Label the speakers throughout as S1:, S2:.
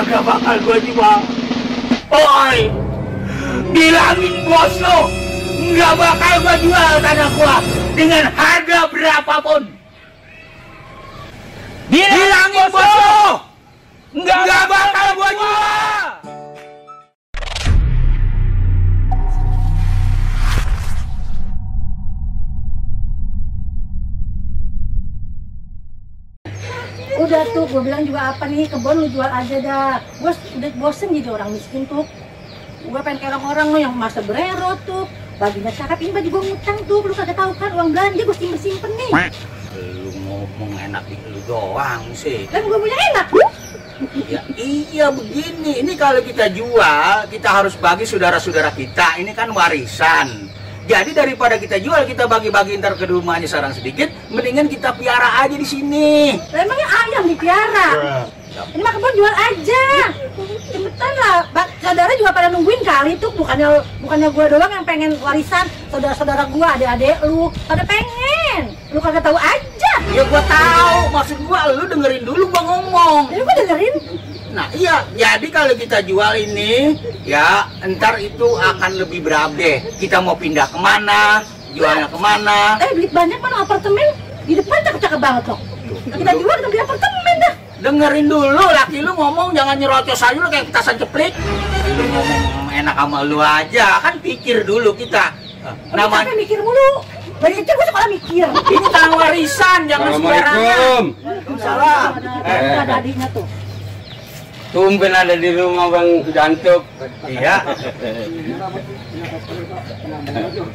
S1: kagak bakal gua jual. Oi, bilangin bos lo, nggak bakal gua jual tanah gua dengan harga berapapun. Bilangin bos lo, nggak bakal gua jual.
S2: Udah tuh, gue bilang juga apa nih, kebun lu jual aja dah. Gue udah bosen jadi orang miskin tuh. Gue pengen kayak orang-orang lo yang masa berero tuh. Bajunya cakep, ini baju gue ngutang tuh. Lu kagak tahu kan, uang belanja gue simpen-simpen nih.
S1: Lu ngomong enak lu doang sih.
S2: Kan gue punya enak.
S1: Ya iya begini, ini kalau kita jual, kita harus bagi saudara-saudara kita. Ini kan warisan. Jadi daripada kita jual, kita bagi-bagi ntar ke rumahnya sarang sedikit, mendingan kita piara aja di sini.
S2: Emangnya ayam dipiara? Ini mah kebun jual aja. Cepetan lah, saudara juga pada nungguin kali tuh. Bukannya gue doang yang pengen warisan, saudara-saudara gue, adik-adik lu pada pengen. Lu kagak tahu aja.
S1: Ya gue tahu, maksud gue lu dengerin dulu gue ngomong.
S2: Jadi gue dengerin.
S1: Nah iya, jadi kalau kita jual ini, ya ntar itu akan lebih berabe. Kita mau pindah kemana, jualnya kemana.
S2: Duit banyak mana apartemen di depan cakep-cakep banget loh. Kita jual di apartemen dah.
S1: Dengerin dulu, laki lu ngomong, jangan nyerocos aja lu kayak petasan ceplik. Lu ngomong enak sama lu aja, kan pikir dulu kita.
S2: Namanya mikir mulu. Dari kecil gue sekolah mikir.
S1: Ini tanah warisan, jangan sembarangan.
S2: Waalaikumsalam. Ada adiknya tuh.
S3: Tumben ada di rumah Bang Jantuk.
S1: Iya.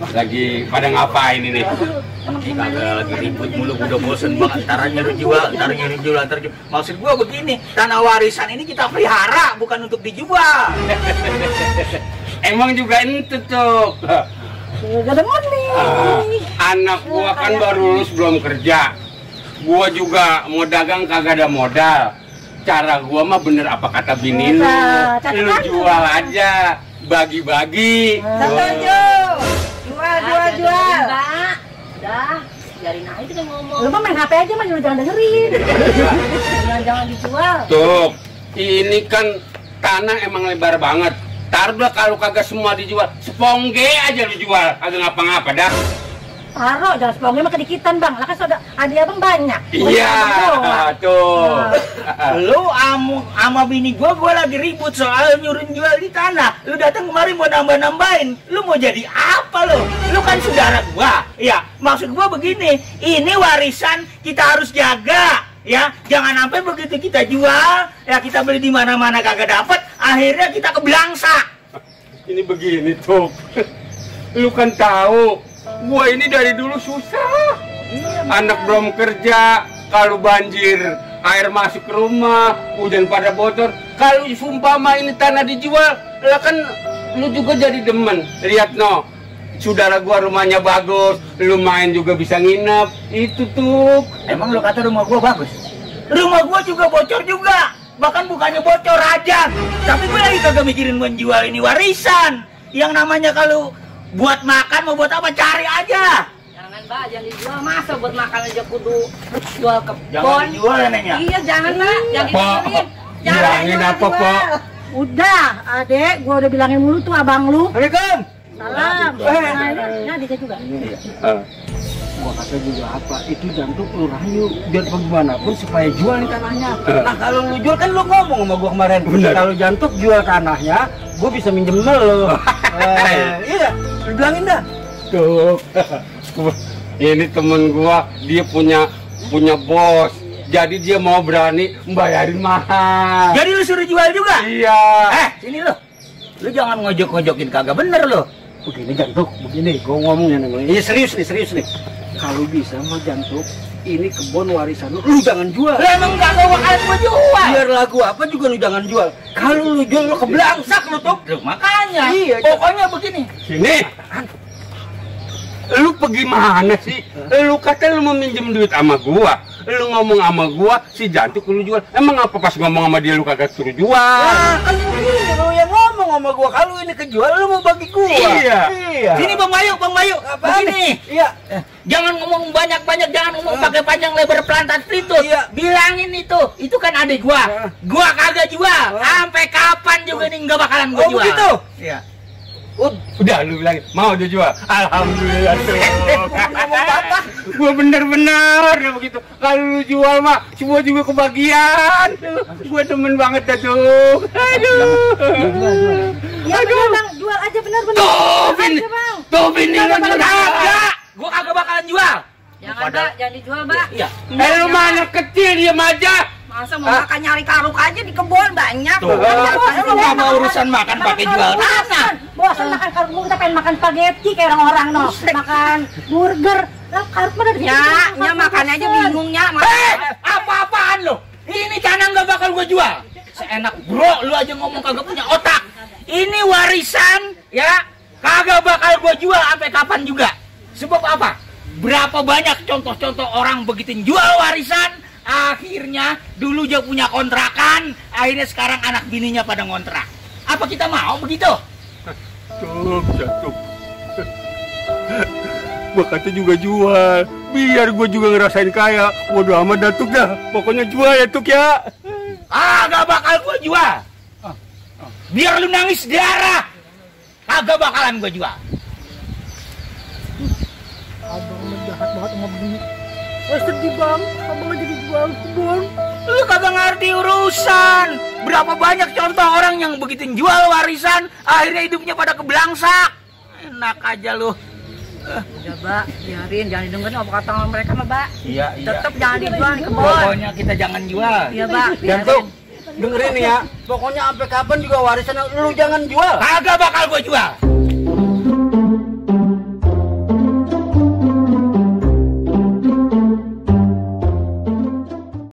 S3: Lagi pada ngapain ini?
S1: Kagak lagi ribut mulu, udah bosen banget. Ntar nyuruh jual, ntar nyuruh jual. Maksud gua begini, tanah warisan ini kita pelihara, bukan untuk dijual.
S3: Emang juga itu tuh.
S2: Gak ada money.
S3: Anak gua kan baru lulus belum kerja. Gua juga mau dagang kagak ada modal. Cara gua mah bener apa kata bini lu. Lu jual aja, bagi-bagi.
S2: Setuju. Jual. Udah, biarin aja kita ngomong. Lu mah main HP aja mah, jangan dengerin. Jangan dijual.
S3: Tuh, ini kan tanah emang lebar banget. Taruh dah kalau kagak semua dijual, sepongge aja lu jual, kagak ngapa-ngapa dah.
S2: Taruh, jangan sepongge mah kedikitan bang, lah kan saudara adik abang banyak.
S3: Iya, tuh.
S1: Lu sama bini gua lagi ribut soal nyuruh jual di tanah. Lu datang kemari mau nambah-nambahin. Lu mau jadi apa lu? Lu kan saudara gua. Ya, maksud gua begini, ini warisan kita harus jaga. Ya, jangan sampai begitu kita jual, ya kita beli di mana-mana kagak dapet, akhirnya kita kebelangsa.
S3: Ini begini tuh. Lu kan tahu, gua ini dari dulu susah. Anak belum kerja, kalau banjir air masuk ke rumah, hujan pada bocor. Kalau sumpama ini tanah dijual, lah kan lu juga jadi demen. Lihat no, saudara gua rumahnya bagus, lu main juga bisa nginep. Itu tuh.
S1: Emang lu kata rumah gua bagus? Rumah gua juga bocor juga. Bahkan bukannya bocor aja. Tapi gua lagi kagak mikirin menjual ini warisan. Yang namanya kalau buat makan mau buat apa, cari aja.
S2: Jangan mbak, jangan dijual. Masa buat makan aja kudu jual ke
S1: Jangan dijual ya Neng ya?
S2: Iya jangan mbak, jangan dijualin.
S3: Bilangin apa Pok?
S2: Udah, adek, gua udah bilangin mulu tuh abang lu.
S1: Assalamualaikum.
S2: Salam. Nah, adiknya juga.
S4: Gua kata juga apa, itu Jantuk lu rayu biar bagaimanapun supaya jual nih tanahnya. Nah kalau lu jual kan lu ngomong sama gua kemarin, kalau Jantuk jual tanahnya, gua bisa minjem lu. Iya, lu bilangin dah.
S3: Tuh. Ini temen gua, dia punya bos. Jadi dia mau berani membayarin mahal.
S1: Jadi lu suruh jual juga?
S3: Iya.
S1: Sini lu. Lu jangan ngojok-ngojokin, kagak bener lu.
S4: Begini Jantuk, begini, gua ngomongnya nih. Iya serius nih. Kalau bisa mah Jantuk, ini kebun warisan lu jangan jual.
S1: Lah emang kagak bakalan gua jual.
S4: Biar lagu apa juga lu jangan jual. Kalau lu jual lu keblangsak lu tuh.
S1: Loh, makanya.
S4: Iya,
S1: pokoknya begini.
S3: Sini. Lu pergi mana sih? Lu kata lu mau minjem duit sama gua. Lu ngomong sama gua, si Jantuk lu jual. Emang apa pas ngomong sama dia lu kagak suruh jual?
S4: Nah, kan begini lu yang ngomong ngomong sama gua kalau ini kejual lu mau bagi gua.
S3: Iya.
S1: Sini Bang Bayu, begini.
S4: Iya.
S1: Jangan ngomong banyak-banyak, jangan ngomong pakai panjang lebar pelantar itu.
S4: Iya.
S1: Bilangin itu kan adik gua. Gua kagak jual. Sampai kapan juga nih nggak bakalan gua jual.
S4: Begitu?
S1: Iya.
S3: Udah lu bilangin mau dia jual. Alhamdulillah tuh.
S4: Ngomong apa?
S3: Gua bener-bener ya begitu. Kalau lu jual mah semua juga kebagian. Gua demen banget dah tuh. Aduh.
S2: Ya bener Bang, jual aja bener-bener.
S1: Tuh bini lu jual. Kagak. Gua kagak bakalan jual.
S2: Jangan Mbak, jangan dijual Mbak.
S1: Iya.
S3: Lu mah anak kecil diam aja.
S2: Masa mau makan nyari karuk aja di kebun banyak.
S1: Tuh, lu nggak mau urusan makan pakai jual tanah.
S2: Bosan makan karuk, kita pengen makan spaghetti kayak orang-orang no. Makan burger. Lah karuk mana di
S5: Nya makan aja bingungnya.
S1: Apa-apaan lo? Ini tanah nggak bakal gua jual. Seenak bro, lu aja ngomong kagak punya otak. Ini warisan, ya kagak bakal gua jual sampai kapan juga. Sebab apa? Berapa banyak contoh-contoh orang begitu jual warisan, akhirnya dulu dia punya kontrakan, akhirnya sekarang anak bininya pada ngontrak. Apa kita mau begitu?
S3: Jatuh. Gua kata juga jual, biar gua juga ngerasain kaya. Waduh amat Datuk dah, pokoknya jual ya Tuk ya.
S1: Kagak bakal gua jual. Biar lu nangis darah, kagak bakalan gua jual.
S2: Abang jahat banget sama begini. Sedih Bang, abang jadi jual kebun.
S1: Lu kagak ngerti urusan. Berapa banyak contoh orang yang begitu jual warisan, akhirnya hidupnya pada kebelangsak. Enak aja lu.
S5: Udah Mbak, biarin, jangan didengerin apa kata mereka mah Mbak.
S1: Iya.
S5: Tetep jangan dijual di kebun.
S1: Pokoknya kita jangan jual.
S5: Iya Mbak,
S4: Jantung,
S5: biarin.
S4: dengerin nih ya. Pokoknya sampai kapan juga warisan lu jangan jual.
S1: Kagak bakal gua jual.